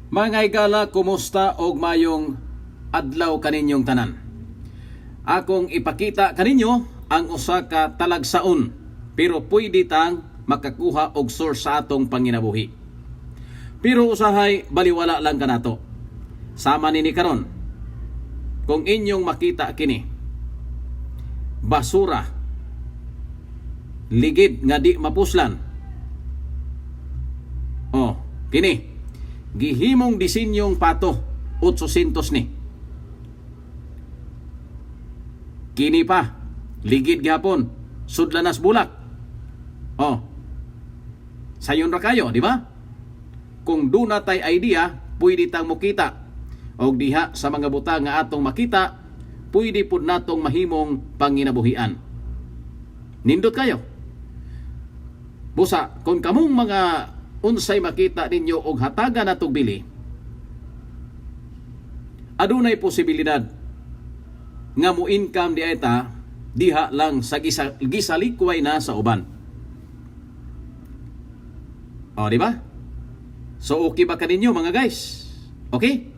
Mga higala, kumusta og mayong adlaw kaninyong tanan? Akong ipakita kaninyo ang usa ka talagsaon, pero pwede tang makakuha og source sa atong panginabuhi. Pero usahay baliwala lang kanato. Sama nini karon. Kung inyong makita kini, basura, ligid nga di mapuslan. Oh, kini gihimong disinyong pato, 800 ni. Kini pa, ligid gihapon, sudlanas bulak. Oh. Sayon ra kayo, di ba? Kung duna tay idea, pwede tang mokita. Og diha sa mga butang nga atong makita, pwede pud natong mahimong panginabuhian. Nindot kayo. Busa, kung kamong mga unsay makita ninyo og hatagan natog bili, adunay posibilidad nga mo income di ay ta diha lang sa gisalikway na sa uban. O, di ba? So okay ba kaninyo, mga guys? Okay?